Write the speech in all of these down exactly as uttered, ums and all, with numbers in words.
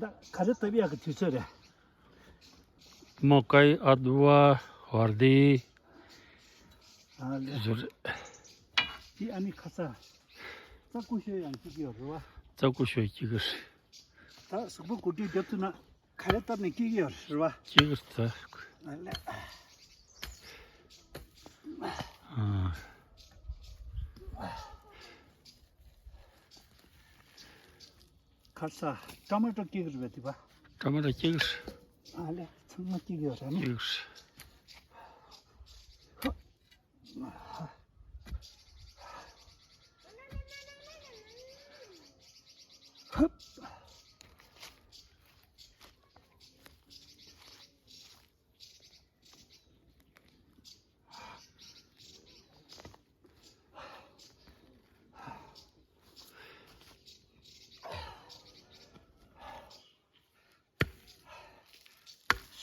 ད་ག་རེ་བཏབ་ཡག་གི་དུས་ཚོད་རེད། मकै, अदुवा, हर्दी। ཨ་ལེ། ཟུར། དེ་ཨ་ནི་ཁ་ཚ། རྩྭ་ཀུ་ཤོ་ཡང་སྐྱེ་གི་ཡོད་རེད་བ། རྩྭ་ཀུ་ཤོ་སྐྱེ་གི་རེད། ད་གཟུགས་པོ་གོ་སྒྲིག་རྒྱབ་ཐུབ་ན་ག་རེ་བཏབ་ནས་སྐྱེ་གི་ཡོད་རེད་བ། སྐྱེ་གི་རེད་ད། ཨ་ལེ། ཨ། ཁ་ཚ། ཊ་མ་ཊོ་སྐྱེ་གི་རེད་པས་དེ་བ། ཊ་མ་ཊོ་སྐྱེ་གི་རེད། ཨ་ལེ། ཚང་མ་སྐྱེ་གི་ཡོད་རེད་ནི། སྐྱེ་གི་རེད།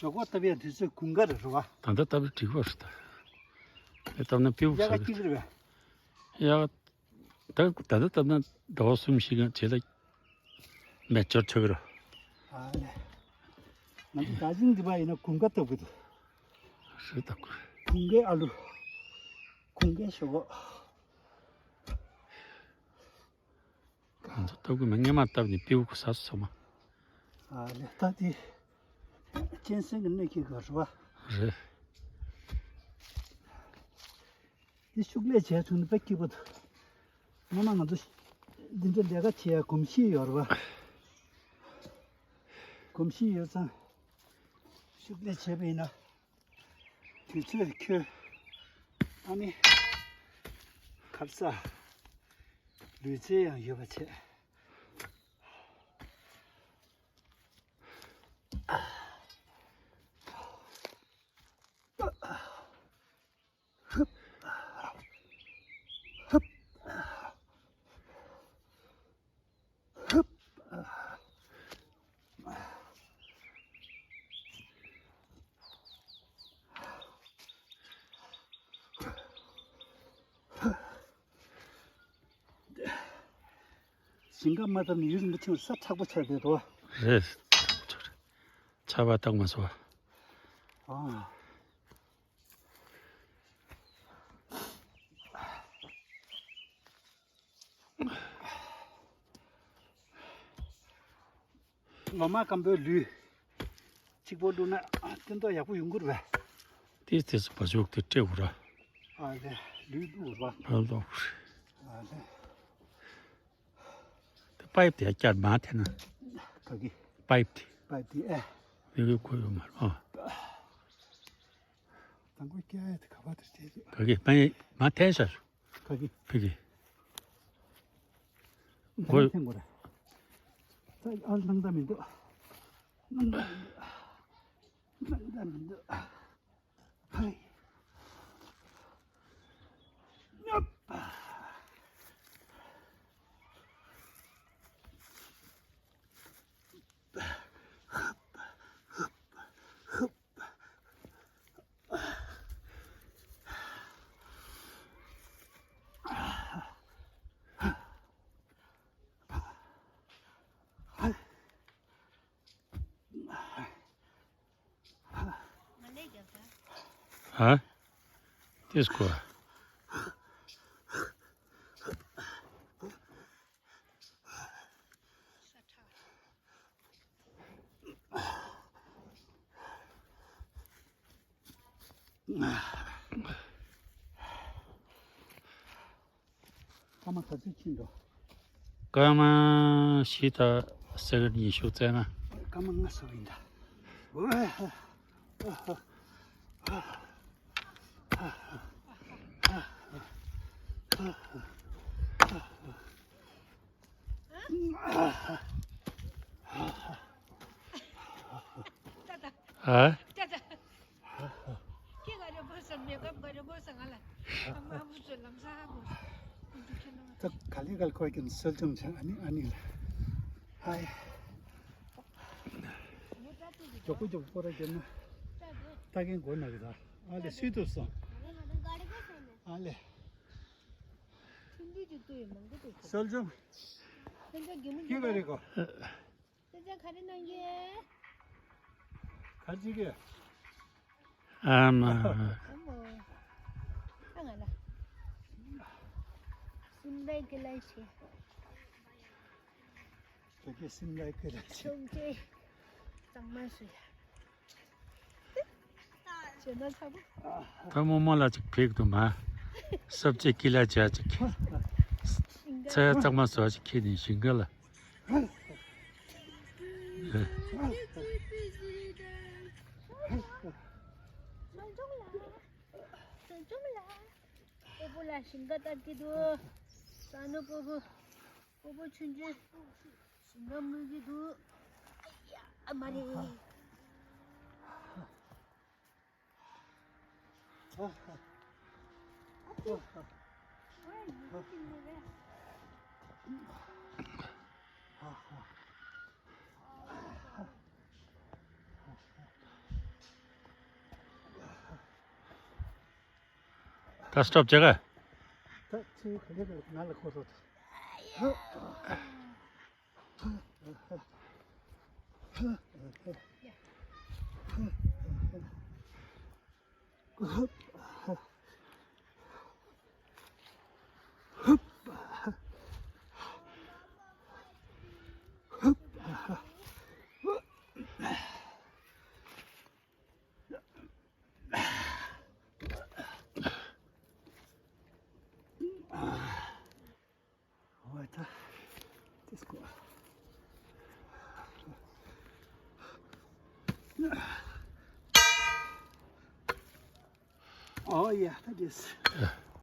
ཞོག་ཁོག་བཏབ་ཡ་དུས་ཚོད་དགུན་ཁ་རེད་རེད་བ། ད་ལྟ་བཏབ་ན་འགྲིག་པ་རེད་ད། ཨེ་བཏབ་ན་པིའུ་ཡག་ག་ཟ་གི་སྐྱིད་རེད་པས། ཡག་ད་ད་ལྟ་བཏབ་ན་ཟླ་བ་གསུམ་བཞི་ག་རྗེས་ལ་མེ་ཅོར་ཆགས་ཀྱི་རེད། ཨ་ལེ། ང་ཚོ་ད་ཅིང་འདི་པ་ཡིན་ན་དགུན་ཁ་བཏབ་གི་འདུག་རེད་ད་ཁུ། དགུན་ཁའི་ཨ་ལུ། དགུན་ཁའི་ཞོག་ཁོག་ང་ཚོ་ལྟ་བུ་མི་སྔས་མ་བཏབ་ནས་པིའུ་ཁུ་ཟ་སོང་མ། ཨ་ལེ་ད་དེ། གཅན་གཟན་གྱི་གནས་ཀྱི་ག་རུ་བ། རེད། དེ་ཤུགས་ལས་བྱས་ཐུབ་ན་དཔེ་སྐྱིད་པོ་འདུག་སྔོན་མ་ང་ཚོ་འདི་འདྲ་ལས་ཀ་བྱེད་ཡ་གོམས་གཤིས་ཡོད་རེད་བ། གོམས་གཤིས་ཡོད་ཙང་ཤུགས་ལས་བྱས་པ་ཡིན་ན། དུས་ཚོད་ཁྱོད། ཨ་ནི། ཁ་ཚ། ལུས་རྩལ་ཡང་ཡོད་པ་བྱས། ཞིང་ཁ་མ་བཏབ་ནས་ཡུན་རིང་པོ་ཕྱིན་ས་མཁྲེགས་པོ་ཆགས་བསྡད་འགྲོ། རེད། ཆར་པ་བཏང་མ་སོང་བ། ཨ། ལོ་མ་སྐམ་པོའི་ལུས་གཅིག་པོ་བླུགས་ན་སྟོན་ཐོག་ཡག་པོ་ཡོང་གི་རེད་པས། དེ་དེ་ཚོ་བ་ཕྱུགས་དེ་སྤྲད་དགོས་ར། ཨ་ལེ་ལུས་བླུགས་ར། ཕར་ལོག་རེད། ཨ་ལེ། དེ་པའིབ་དེ་བསྐྱར་མར་འཐེན་ན། ག་གི། པའིབ་དེ། པའིབ་དེ་ཨེ། དེ་གི་དགོས་ཡོད་མ་རེད་ཨ། དང་པོ་སྐྱེ་ཡ་དེ་ག་པར་དུ་བལྟས་ཏེ། ག་གི་པའིབ་མར་འཐེན་ཤག་ག་གི། ཕ་གི། ད་གོ། ནི་ཐེངས་གོ་ར། ད་ཨར་སྣང་དག་མི་འདུག་སྣང་དག་མི་འདུག་སྣང་དག་མི་འདུག་ཧའི། ཉོབ། ཧ། དེ་སྐོར། སྐར་མ་ག་ཚོད་ཕྱིན་འགྲོ། སྐར་མ་བཞི་དང་སེ་ཀེན་ཉི་ཤུ་རྩ་ལྔ། སྐར་མ་ལྔ་སོ་ཡིན་ད། ཨ། ད་ག་ལེ་ག་ལེ་ཁོ་ཀྱིན་སོལ་ཅུང་ཆ་ཨ་ནི་ཨ་ནི་ལ། ཧའི། མགྱོགས་པོ་མགྱོགས་པོ་སྐོར་ར་བརྒྱབ་ན། ལྟ་གིན་དགོས་ན་གི་ད། ཨ་ལེ་སུས་ཐུབ་སོང་། ཨ་ལེ། སོལ་ཅུང་། ཁྱི་ག་རེ་གོ། ཅག་ག་རེ་གནང་གི། ག་ཅི་གི། ཨ་མ། ཨ་མོ། ཨ་ང་ལ། སིམ་ལའི་ཀི་ལའི་ཆེ། བོད་སྐད་སིམ་ལའི་ཀི་ལའི་ཆེ། ཆུང་ཆེ། གཙང་མ་སུ་ཡ། ད་རྨོ་མོ་ལ་ཅིག་ཕེབས་འདུག་མ། སབ་ཅེ་ཀི་ལ་ཅ་ཅིག་ཚ་ཡ་གཙང་མ་བཟོ་ཅིག་ཁྱེར་ནས་ཞིང་ཁ་ལ། སྤོ་བོ་ལ་ཞིང་ཁ་ལྟ་གི་འདུག་ས་ནུ་སྤོ་བོ། སྤོ་བོ་ཆུང་ཆུང་ཞིང་ཁ་རྨོ་གི་འདུག་ཨ་ཡ་ཨ་མ་རེད། ད་སི་ཊོབ་བྱེད་ག་ད་ཚིག་ག་ལེ་ག་ང་ལ་ཁོ་ཐོག Oh yeah, that is.